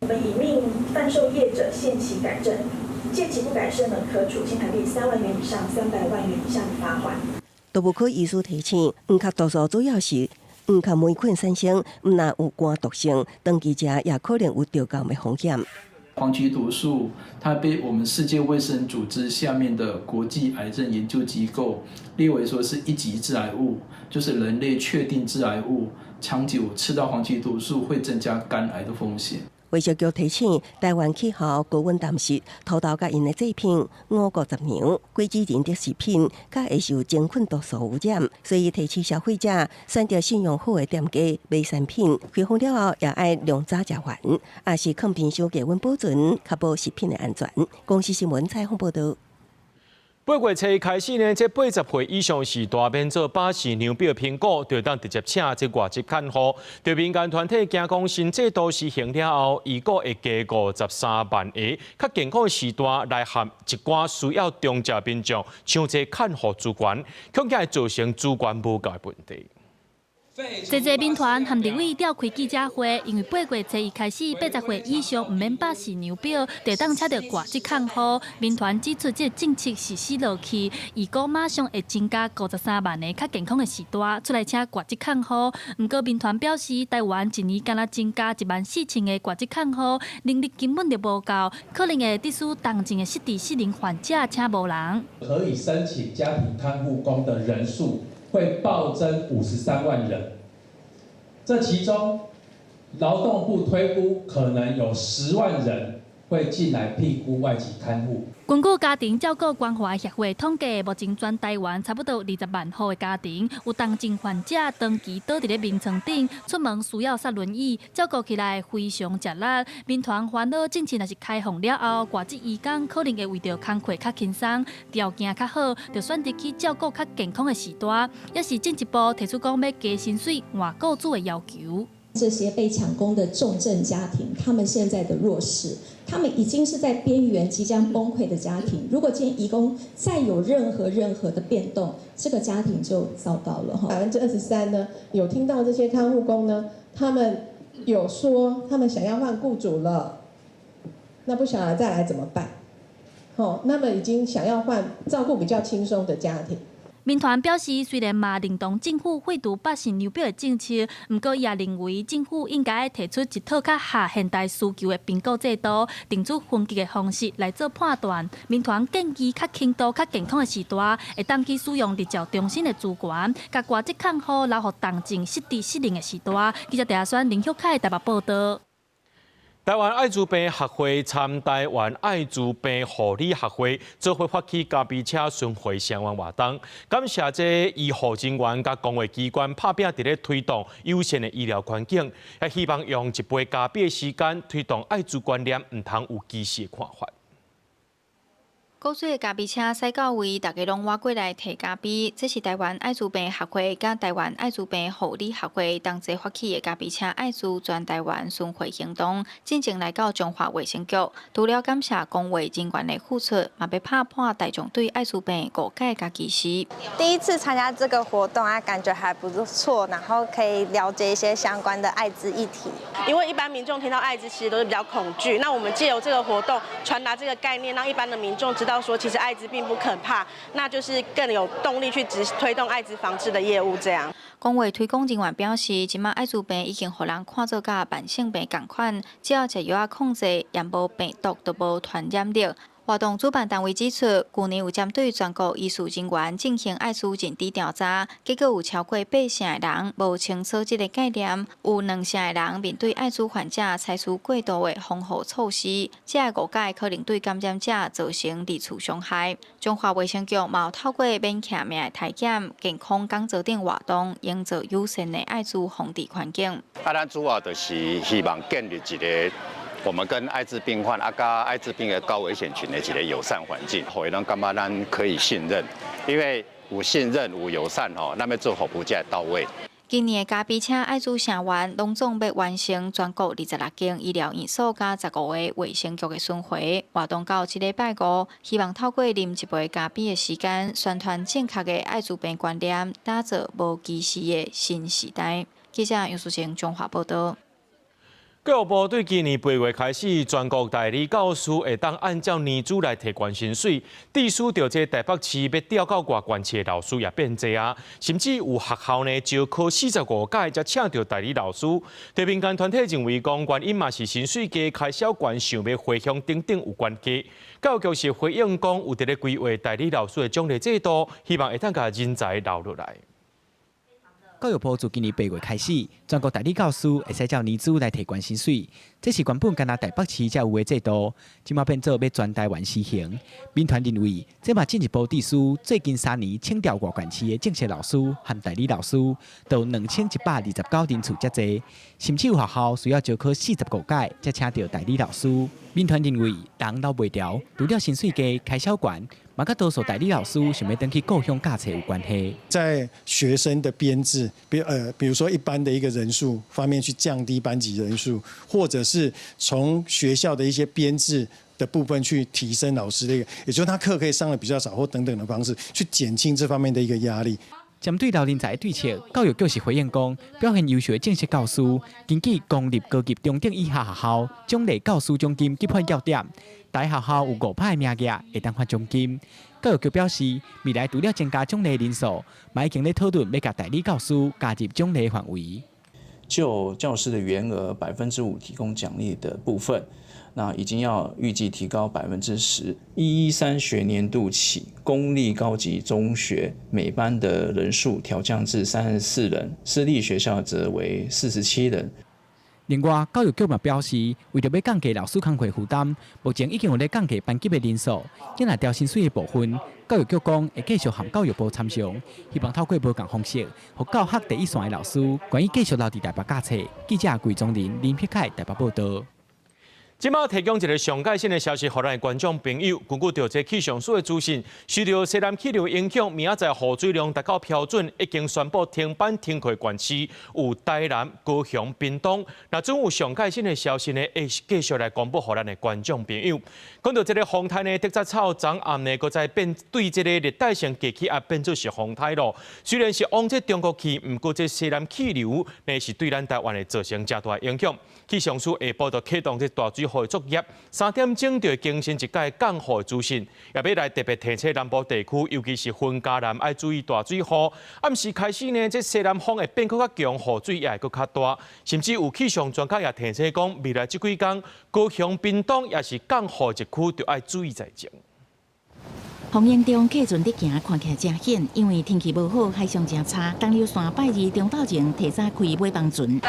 我們已命販售業者限期改正，屆期不改善呢，可處新台幣3萬元以上300萬元以下的罰鍰。動物科醫師提醒，黃曲毒素主要是黃曲霉菌產生，毋但有肝毒性，長期食也可能有著癌的風險。黃曲毒素，它被我們世界衛生組織下面的國際癌症研究機構列為說是一級致癌物，就是人類確定致癌物。長久吃到黃曲毒素會增加肝癌的風險。衛生局提醒，台灣氣候高溫澹濕，土豆佮𪜶的製品、五穀雜糧、果子仁等食品，較會受真菌毒素污染，所以提醒消費者選擇信用好的店家買產品，開封了後也愛量早食完，抑是囥冰箱低溫保存，確保食品的安全。公視新聞採訪報導。 8月初開始呢，這80歲以上序大免做巴氏量表評估，就當直接請這外籍看護。對民間團體驚講新制度實行了後，預估會加53萬個較健康的序大來合一寡需要長照民眾搶這看護資源，恐驚會造成資源無夠的問題。濟濟民團和立委召開記者會，因為8月初一開始，80歲以上毋免巴氏量表，就當請著外籍看護。民團指出，這個政策實施落去，預估馬上會增加53萬个較健康的序大出來請外籍看護。毋過民團表示，台灣一年敢若增加1萬4千个外籍看護，能力根本就無夠，可能會致使重症的失智失能患者請無人。可以申請家庭看護工的人數會暴增53萬人，這其中勞動部推估可能有10萬人會進來聘僱外籍看護。根據家庭照顧關懷協會統計，目前全台灣差不多20萬戶的家庭有重症患者長期倒佇咧眠床頂，出門需要煞輪椅，照顧起來非常吃力。民團煩惱政策若是開放了後，外籍移工可能會為著工課較輕鬆、條件較好，就選擇去照顧較健康的序大，也是進一步提出講欲加薪水、換雇主的要求。這些被搶工的重症家庭，他們現在的弱勢，他們已經是在邊緣即將崩潰的家庭。如果今天移工再有任何任何的變動，這個家庭就糟糕了。23%呢，有聽到這些看護工呢，他們有說他們想要換雇主了，那不曉得再來怎麼辦？哦，那麼已經想要換照顧比較輕鬆的家庭。民團表示，雖然嘛認同政府廢除巴氏量表的政策，毋過伊也認為政府應該提出一套較合現代需求的評估制度，定出分級的方式來做判斷。民團建議較輕度、較健康的序大，會當去使用日照中心的資源，共外籍看護留予重症失智失能的序大。記者鄭亞軒、林玉凱台北報導。台灣愛滋病學會參台灣愛滋病護理學會做伙發起咖啡車巡迴聲援活動，感謝這醫護人員佮公衛機關拍拚佇咧推動友善的醫療環境，也希望用一杯咖啡的時間推動艾滋觀念，毋通有歧視的看法。古錐的咖啡車駛到位，大家攏倚過來提咖啡。這是台灣愛滋病學會佮台灣愛滋病護理學會同齊發起的咖啡車艾滋全台灣巡迴行動，進前來到彰化衛生局，除了感謝公衛人員的付出，嘛欲拍破大眾對艾滋病誤解佮歧視。第一次參加這個活動啊，感覺還不錯，然後可以了解一些相關的艾滋議題。因為一般民眾聽到艾滋其實都是比較恐懼，那我們借由這個活動傳達這個概念，讓一般的民眾知道說其實艾滋並不可怕，那就是更有動力去執推動艾滋防治的業務。這樣。公衛推廣人員表示，這馬艾滋病已經予人看做佮慢性病仝款，只要食藥仔控制，也無病毒就無傳染力。活動主辦單位指出，舊年有針對全國醫事人員進行艾滋認知調查，結果有超過8成的人無清楚這個概念，有2成的人面對艾滋患者採取過度的防護措施，這個誤解可能對感染者造成二次傷害。彰化衛生局嘛有透過免徛名的體檢、健康講座等活動，營造友善的艾滋防治環境。啊，咱主要就是希望建立一個我們跟艾滋病患啊，佮艾滋病的高危險群的一個友善環境，予𪜶感覺咱可以信任，因為有信任有友善吼，咱欲做服務才會到位。今年的咖啡車艾滋聲援，攏總欲完成全國26間醫療院所佮15個衛生局的巡迴活動，到這禮拜五，希望透過啉一杯咖啡的時間，宣傳正確的艾滋病觀念，打造無歧視的新時代。記者楊淑晴彰化報導。教育部對今年8月開始，全國代理教師會當按照年資來提懸薪水，致使著這台北市欲調到外縣市的老師也變濟啊，甚至有學校呢招考45屆才請著代理老師。對民間團體認為講，原因嘛是薪水低、開銷懸、想欲回鄉等等有關係。教育局是回應講，有佇咧規劃代理老師的獎勵制度，希望會當共人才留落來。教育部自今年8月開始，全國代理教師會使照年資來提懸薪水，這是原本干焦台北市才有的制度，這馬變做欲全台灣施行。民團認為，這嘛進一步致使最近3年請調外縣市的正式老師和代理老師，都有2129人次遮濟，甚至有學校需要招考45屆才請著代理老師。民團認為，人留袂牢，除了薪水低、開銷懸，嘛佮多數代理老師想欲轉去故鄉教冊有關係。在學生的編制，比如說一般的一個人數方面去降低班級人數，或者是從學校的一些編制的部分去提升老師的一個，也就是他課可以上的比較少或等等的方式，去減輕這方面的一個壓力。針對留人才的對策，教育局是回應講，表現優秀的正式教師，根據公立高級中等以下學校獎勵教師獎金給發要點，大學校有5趴的名額會當發獎金。教育局表示，未來除了增加獎勵人數，嘛已經咧討論欲共代理教師加入獎勵範圍。就教師的員額5%提供獎勵的部分，那已經要預計提高10%。113學年度起，公立高級中學每班的人數調降至34人，私立學校則為47人。另外，教育局嘛表示，為著欲降低老師工課負擔，目前已經有咧降低班級的人數。若調薪水的部分，教育局講會繼續和教育部參詳，希望透過無仝方式，予教學第一線的老師願意繼續留佇台北教冊。記者桂宗林、林碧凱台北報導。這馬提供一个上蓋新的消息，予咱的觀眾朋友。根據著這氣象署的資訊，受著西南氣流影響，明仔載雨水量達到標準，已經宣布停班停課縣市有台南、高雄、屏東。若準有上蓋新的消息呢，會繼續來公布予咱的觀眾朋友。講到這个風颱呢，竹節草昨暗呢，閣再變對這个熱帶性低氣壓變做是風颱咯。雖然是往這中國去，毋過這西南氣流呢是對咱台灣會造成誠大影響。氣象署下晡就啟動這大水雨的作業，3點鐘就會更新一屆降雨的資訊，也欲來特別提醒南部地區，尤其是雲嘉南愛注意大水雨。暗時開始呢，這西南風會變閣較強，雨水也會閣較大，甚至有氣象專家也提醒講，未來這幾工高雄、屏東也是降雨一區，就愛注意在前。風湧中客船佇行，看起來誠險，因為天氣無好，海象誠差。銅鑼山拜二中晝前提早開尾班船。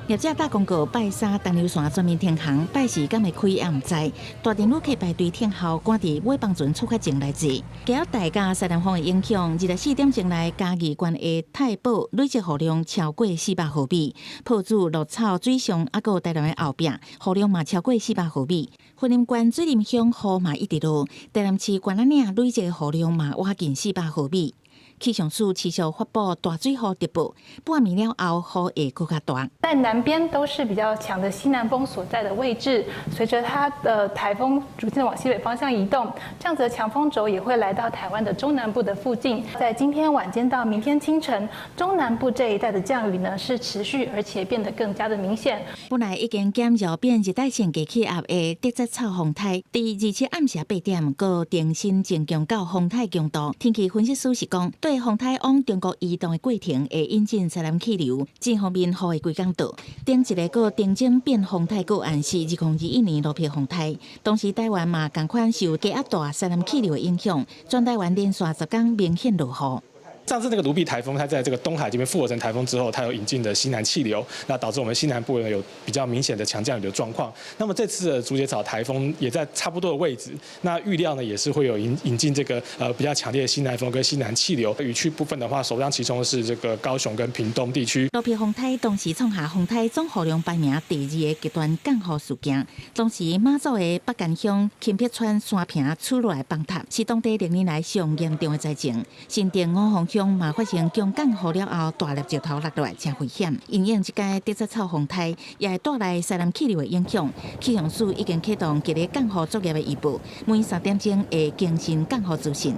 業者打廣告，拜三銅鑼山全面停航，拜四敢會開也毋知。大陣旅客排隊等候，趕佇尾班船出發前來坐。低壓帶佮西南風的影響，24點鐘內嘉義縣的太保累積雨量超過400毫米，朴子、鹿草、水上猶閣台南的後壁雨量嘛超過400毫米。雲林縣水林鄉雨嘛一直落，台南市關仔嶺累積雨量嘛倚近400毫米。氣象署持續發布大水雨特報，半暝了後雨會閣較大。在南邊都是比較強的西南風所在的位置，隨着它的颱風逐漸往西北方向移動，這樣子的強風軸也會來到台灣的中南部的附近。在今天晚間到明天清晨，中南部這一帶的降雨呢是持續而且變得更加的明顯。本來已經減弱變熱帶性低氣壓的竹節草風颱，佇27暗時8點，閣重新增強到風颱強度。天氣分析師是講，對風颱往中國移動的過程會引進西南氣流，這方面雨會規工到。頂一个閣重整變風颱個案是2021年盧碧風颱，當時台灣嘛仝款受低壓帶西南氣流的影響，全台灣連續10工明顯落雨。上次那個盧碧颱風，它在這個東海這邊復活成颱風之後，它有引進的西南氣流，那導致我們西南部呢有比較明顯的強降雨的狀況。那麼這次的竹節草颱風也在差不多的位置，那預料呢也是會有引進這個比較強烈的西南風跟西南氣流。雨區部分的話，首當其衝是這個高雄跟屏東地區。盧碧風颱當時創下風颱總雨量排名第二个極端降雨事件。當時馬祖的北竿鄉芹碧村山坪厝落來崩塌，是當地歷年來上嚴重的災情。新店五峰鄉嘛發生強降雨了後，大粒石頭落落來，誠危險。因應這擺竹節草風颱，也會帶來西南氣流的影響。氣象署已經啟動一个降雨作業的預報，每3點鐘會更新降雨資訊。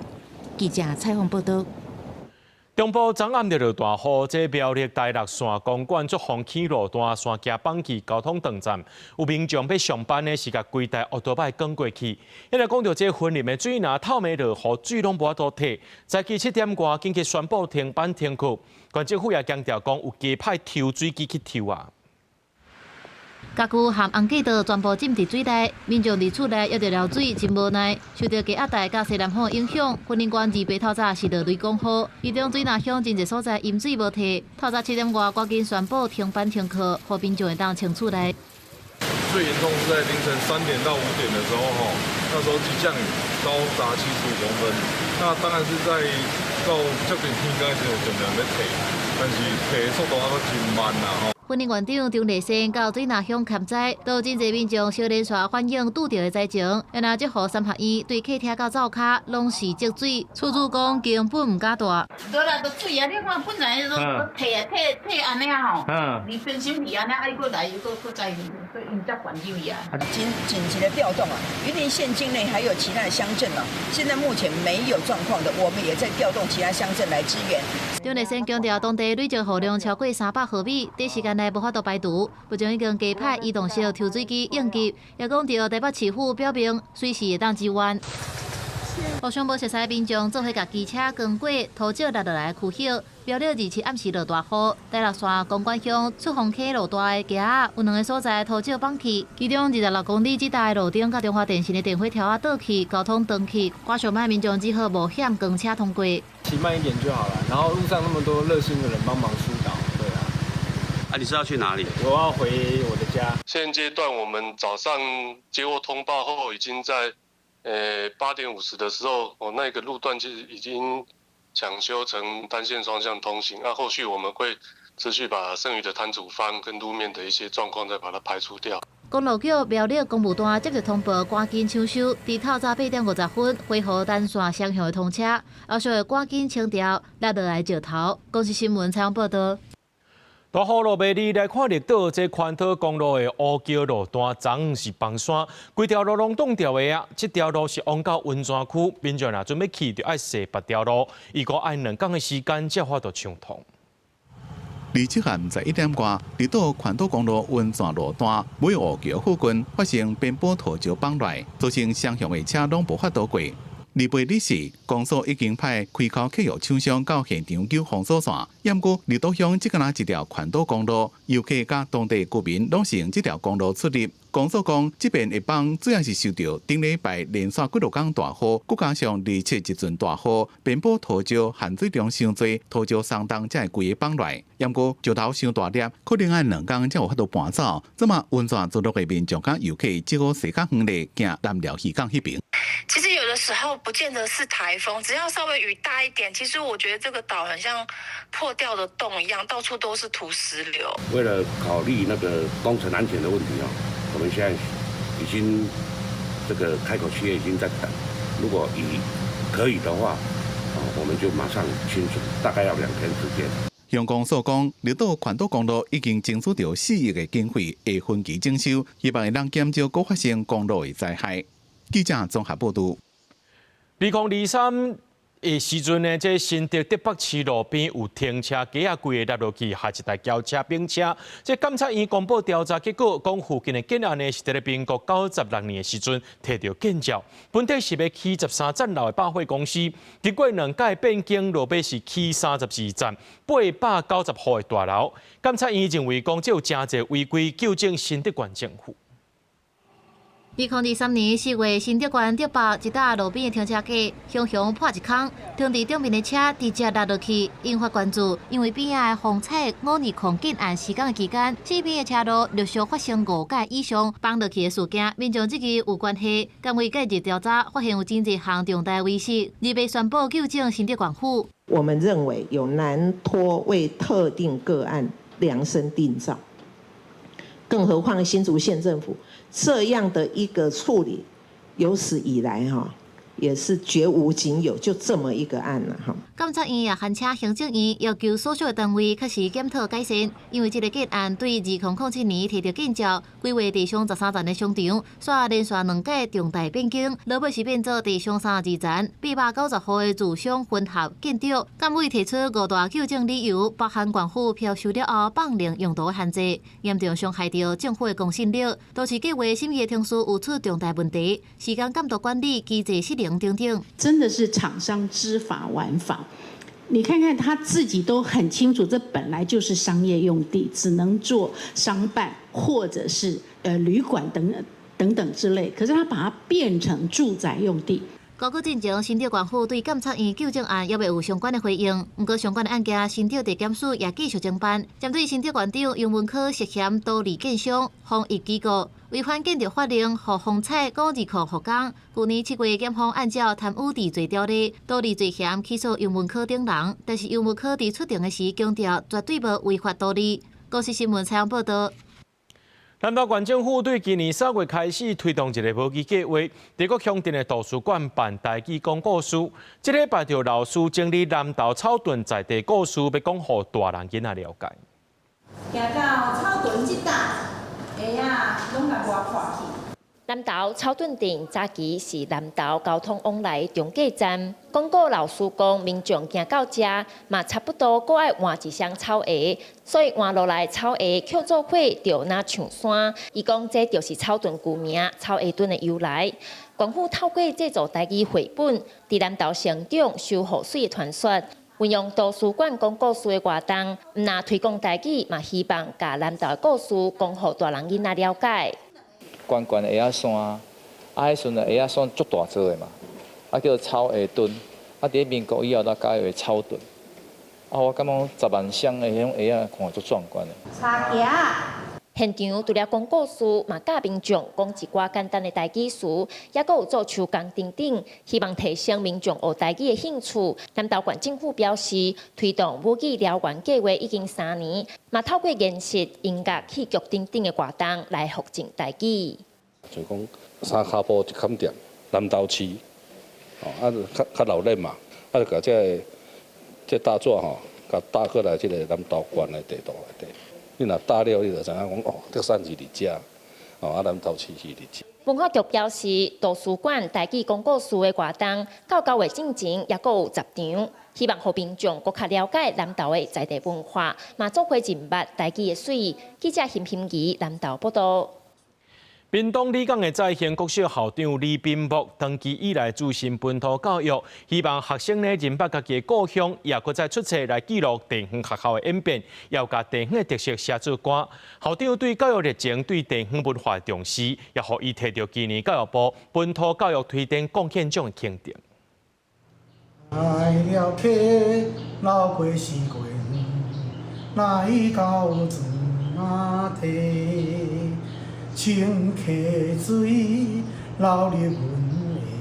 記者採訪報導。中部昨暗就落大雨，這苗栗大六線公館竹風坑路段山崎放棄交通斷站，有民眾欲上班的是共規台烏托邦捲過去。因為講著這雲林的水若透暝落雨，水攏無法度退。早起7點外緊急宣布停班停課，縣政府也強調講有加派抽水機去抽啊。家具和紅街道全部浸佇水內，民眾佇厝內猶著漏水，真無奈。受著低壓帶佮西南風影響，雲林縣28透早是落雷公雨，其中水林鄉真濟所在淹水無退。透早7點外，趕緊宣布停班停課，予民眾會當清厝內。最嚴重是在凌晨3點到5點的時候，吼，那時候急降雨高達75公分。那當然是在到接近天光的時候盡量咧退，但是退的速度猶閣真慢啦，吼。雲林縣長張麗善到水林鄉勘災，都真濟民眾相連紲反映拄著的災情。然後這予三合院對客廳到灶跤攏是積水，厝主講根本毋敢蹛。對啦，都水啊！你看本來都退啊退退按呢啊吼，你平心去按呢，啊伊閣來又閣閣再閣再還入去啊。緊急的調動啊！雲林縣境內還有其他的鄉鎮啊，現在目前沒有狀況的，我們也在調動其他鄉鎮來支援。張麗善強調，當地累積雨量超過300毫米，短時間內無法度排除，目前已經加派移動式抽水機應急，也講著台北市府表明隨時會當支援。互相無熟似民眾做伙共機車扛過土石落落來的區域，苗栗27暗時落大雨，大六線公館鄉出風溪路段的橋仔有兩个所在土石崩去，其中26公里這帶路頂佮中華電信的電火柱仔倒去，交通斷去，趕上擺民眾只好冒險扛車通過。騎慢一點就好了，然後路上那麼多熱心的人幫忙疏導，對啊。啊，你是要去哪裡？我要回我的家。現階段我們早上接獲通報後，已經在8點50的時候，哦，那個路段其實已經搶修成單線雙向通行。那後續我們會持續把剩餘的攤阻方跟路面的一些狀況再把它排除掉。公路局苗栗公務段接著通報，趕緊搶修，佇透早8點50分恢復單線雙向的通車，後續會趕緊清掉落落來石頭。公視新聞採訪報導。大雨落袂離，來看綠島這環島公路的烏橋路段，昨是崩山，規條路攏擋著的啊！這條路是往到溫泉區，民眾若準備去，就愛踅別條路，預估愛2工的時間才法度暢通。 27暗11點外，綠島環島公路溫泉路段尾烏橋附近發生邊坡土石崩落，造成雙向的車攏無法度過。28日時，公所已經派開口客藥廠商到現場救封鎖線。毋過綠島鄉這敢若一條環島公路，遊客佮當地居民攏是用這條公路出入。公所講，這邊的崩主要是受著頂禮拜連續幾落工大雨，閣加上27一陣大雨，邊坡土石含水量傷濟，土石鬆動才會規个崩落。毋過石頭傷大粒，可能愛2工才有法度搬走。這馬溫泉村落的民眾佮遊客只好踅較遠咧，行南寮漁港彼邊。其實有的時候不見得是颱風，只要稍微雨大一點，其實我覺得這個島很像破掉的洞一樣，到處都是土石流。為了考慮那個工程安全的問題哦，我們現在已經這個開口企業已經在等，如果以可以的話，我們就馬上清除，大概要2天時間。鄉公所講，綠島環島公路已經爭取著4億的經費，會分期整修，希望會當減少閣發生公路的災害。記者綜合報導。2023的時陣呢，這新竹竹北市路邊有停車格仔櫃的落落去，下一台轎車冰車。這檢察院公布調查結果，講附近的建案呢是佇咧民國96年的時陣提著建照，本底是欲起13層樓的百貨公司，經過兩屆變更，落尾是起32層890戶的大樓。檢察院認為講這有誠濟違規，糾正新竹縣政府。2023年4月，新竹縣竹北一搭路邊的停車格，雄雄破一空，停佇頂面的車直接落落去，引發關注。因為邊仔的風采520建案施工的期間，四邊的車路陸續發生五架以上崩落去的事件，民眾質疑有關係。監委介入調查，發現有真濟項重大違失，而被宣布糾正新竹縣府。我們認為有難脫為特定個案量身訂造，更何況新竹縣政府這樣的一個處理，有史以來哈，也是絕無僅有，就這麼一個案啦，哈。監察院也函請行政院要求所屬的單位確實檢討改善，因為這个建案對2007年提著建照，規劃地上13層的商場，煞連續兩屆重大變更，落尾是變做地上32層890戶的住商混合建築。監委提出五大糾正理由，包含縣府票收了後放任用途的限制，嚴重傷害著政府的公信力，都市計劃審議的程序有出重大問題，時間監督管理機制失靈等等。真的是廠商知法玩法，你看看他自己都很清楚，這本來就是商業用地，只能做商辦或者是旅館等等等之類，可是他把它變成住宅用地。高考進前，新竹縣府對監察院糾正案猶未有相關的回應。毋過相關的案件，新竹地檢署也繼續偵辦。針對新竹縣長游文科涉嫌圖利建商、防疫機構違反建築法令，予風采五二庫復工。舊年7月，檢方按照貪污治罪條例、圖利罪嫌起訴游文科等人，但是游文科佇出庭的時強調絕對無違法圖利。公視新聞採訪報導。南投縣政府對今年3月開始推動一个母語計劃，佇各鄉鎮的圖書館辦台語講故事。這禮拜就老師整理南投草屯在地故事，欲講予大人囡仔了解。行到草屯這搭，鞋仔攏共磨破去。南投草屯鎮早期是南投交通往來中繼站。講古老師講，民眾行到遮嘛，差不多閣愛換一雙草鞋，所以換落來草鞋抾做伙就若像山。伊講這就是草屯舊名草鞋墩的由來。縣府透過製作台語繪本，佇南投成長修雨水的傳說，運用圖書館講故事的活動，毋但推廣台語，嘛希望共南投的故事講予大人囡仔了解。懸懸的鞋仔山，啊，彼時陣鞋仔山足大座的嘛，啊叫做草鞋墩，啊佇咧民國以後才改為草屯。啊，我感覺10萬雙的彼種鞋仔看足壯觀的。柴屐。現場除了講故事，嘛教民眾講一寡簡單的台語詞，抑閣有做手工等等，希望提升民眾學台語的興趣。南投縣政府表示，推動母語燎原計劃已經3年，嘛透過研習、音樂、戲劇等等的活動來復振台語。就講三跤步一崁店，南投市，哦，啊，較較鬧熱嘛，啊，就共這个這大紙吼，共搭過來這个南投縣的地圖內底。你若搭了，你就知影講哦，德山是佇遮，哦，啊，南投市是佇遮。文化局表示，圖書館台語講故事的活動，到9月進前抑閣有10場，希望予民眾閣較了解南投的在地文化，嘛做伙認捌台語的媠。記者邢欣怡南投報導。屏東里港的再興國小校長李斌木，長期以來注心本土教育，希望學生呢認捌家己的故鄉，也閣再出冊來記錄地方學校的演變，也有共地方的特色寫做歌。校長對教育熱情、對地方文化的重視，也予伊提著今年教育部本土教育推展貢獻獎的肯定。愛寮溪，流過四月園，來到庄仔堤。清溪水流入阮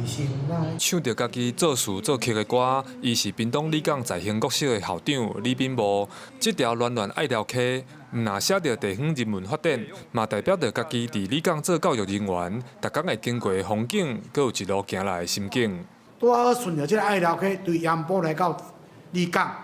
的心內。唱著家己作詞作曲的歌，伊是屏東里港再興國小的校長李炳模。這條戀戀愛寮溪，毋但寫著地方人文發展，嘛代表著家己佇里港做教育人員，逐工會經過的風景，閣有一路行來的心境。拄好順著這个愛寮溪，對鹽埔來到里港，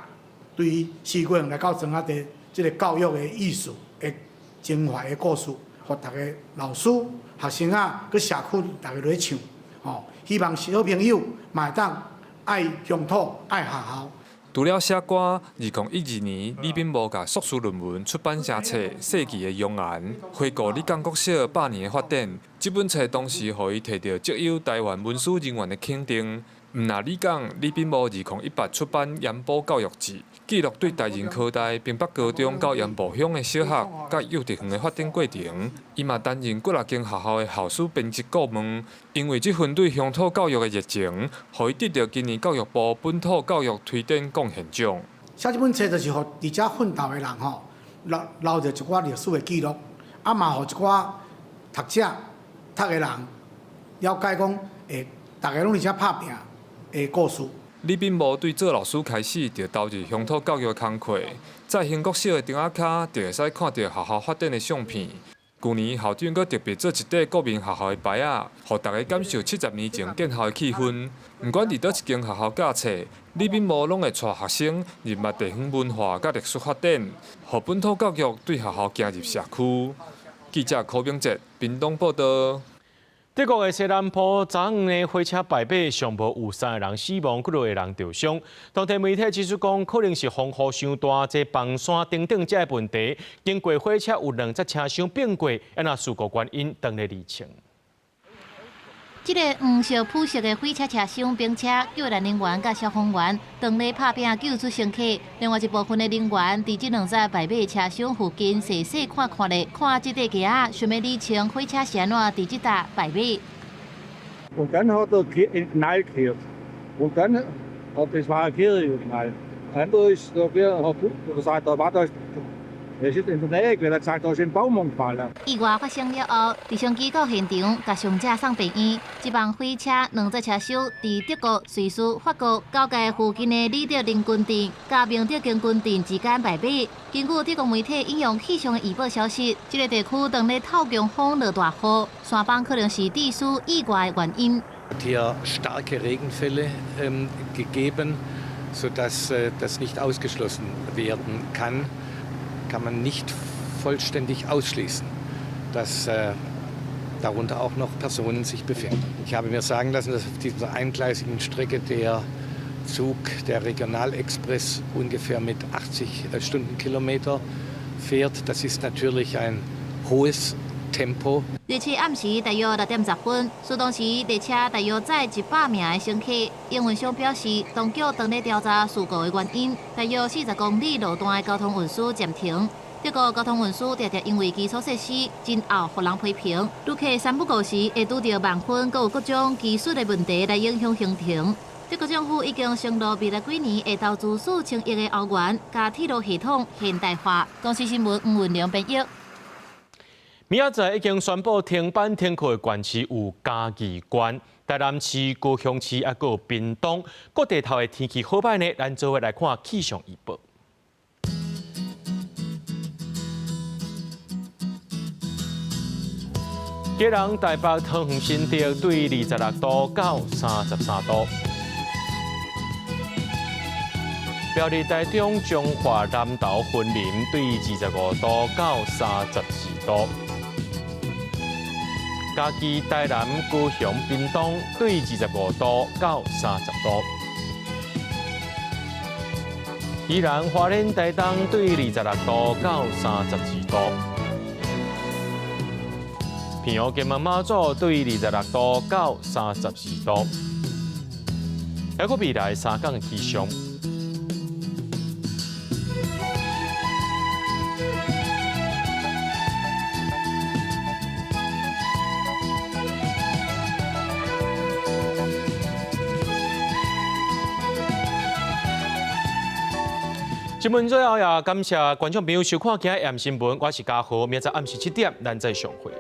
對四月園來到庄仔地，這个教育的意思的情懷的故事。予逐个老師、學生仔，佮社區逐个來唱，吼，希望小朋友嘛會當愛鄉土、愛學校。除了寫歌，2012年，李炳模共碩士論文出版成冊《世紀的容顏》，回顧里港國小100年的發展。這本冊當時予伊提著績優臺灣文史人員的肯定。毋但里港，李炳模2018出版《鹽埔教育誌》，記錄對台仁科大、屏北高中到鹽埔鄉的小學、佮幼稚園的發展過程。伊嘛擔任幾若間學校的校史編輯顧問。因為這份對鄉土教育的熱情，予伊得著今年教育部本土教育推展貢獻獎。寫這本冊就是予佇遮奮鬥的人吼，留留著一寡歷史的記錄，啊嘛予一寡讀者、讀的人了解講，會逐家攏佇遮拍拚的故事。李炳模對做老師開始就投入鄉土教育的工課，再興國小的燈仔跤就會使看著學校發展的相片。舊年校長閣特別做一塊國民學校的牌仔，予大家感受70年前建校的氣氛。毋管佇佗一間學校教冊，李秉模攏會帶學生認捌地方文化佮歷史發展，予本土教育對學校行入社區。記者柯明哲屏東報導。德國的西南部昨昏呢，火車敗馬，上無有三个人死亡，幾落个人著傷。當地媒體指出講，可能是風雨傷大，這崩山等等這个問題。經過火車有兩節車廂變過，按那事故原因當咧釐清。這个黃色普色的火車車廂並車，救援人員佮消防員當咧拍拚救出乘客。另外一部分的人員佇這兩節敗馬車廂附近細細看看咧，看這塊橋仔，想欲理清火車是按怎佇這搭敗馬。 Und dann hat er einen Knall gehört. Und dann hat das war ein Kirche-Knall. Dann ist der hat gesagt, da war da, er ist in der Nähe gewesen, er hat gesagt, da ist ein Baum umgefallen. 意外發生了後，直升機到現場，共傷者送病院。這班火車兩節車廂佇德國、瑞士、法國交界附近的里德林郡鎮佮明德根郡鎮之間敗馬。根據德國媒體引用氣象的預報消息，這个地區當咧透強風落大雨，山崩可能是致使意外的原因。 Hier starke Regenfälle gegeben, sodass das nicht ausgeschlossen werden kann. Kann man nicht vollständig ausschließen, dass darunter auch noch Personen sich befinden. Ich habe mir sagen lassen, dass auf dieser eingleisigen Strecke der Zug, der Regionalexpress, ungefähr mit 80 Stundenkilometer fährt. Das ist natürlich ein hohes tempo。列車暗時大約6點10分，事當時列車大約載100名的乘客。營運商表示，當局當咧調查事故的原因，大約40公里路段的交通運輸暫停。德國交通運輸常常因為基礎設施真後，予人批評。旅客三不五時會拄著慢分，閣有各種技術的問題來影響行程。德國政府已經承諾未來幾年會投資4000億的歐元，共鐵路系統現代化。公視新聞吳文良編譯。明仔載已經宣布停班停課的縣市有嘉義縣、台南市、高雄市，抑閣有屏東。各地頭的天氣好歹呢？咱做伙來看氣象預報。基隆、台北、桃園、新竹對26度到33度。苗栗、台中、彰化、南投、雲林對25度到34度。嘉義、台南、高雄、屏東對25度到30度。宜蘭、花蓮、台東對26度到32度。平陽、金門、馬祖對26度到34度。抑閣未來三工的氣象。新聞最後也感謝觀眾朋友收看今日新聞，我是嘉豪，明仔暗時7點，咱再相會。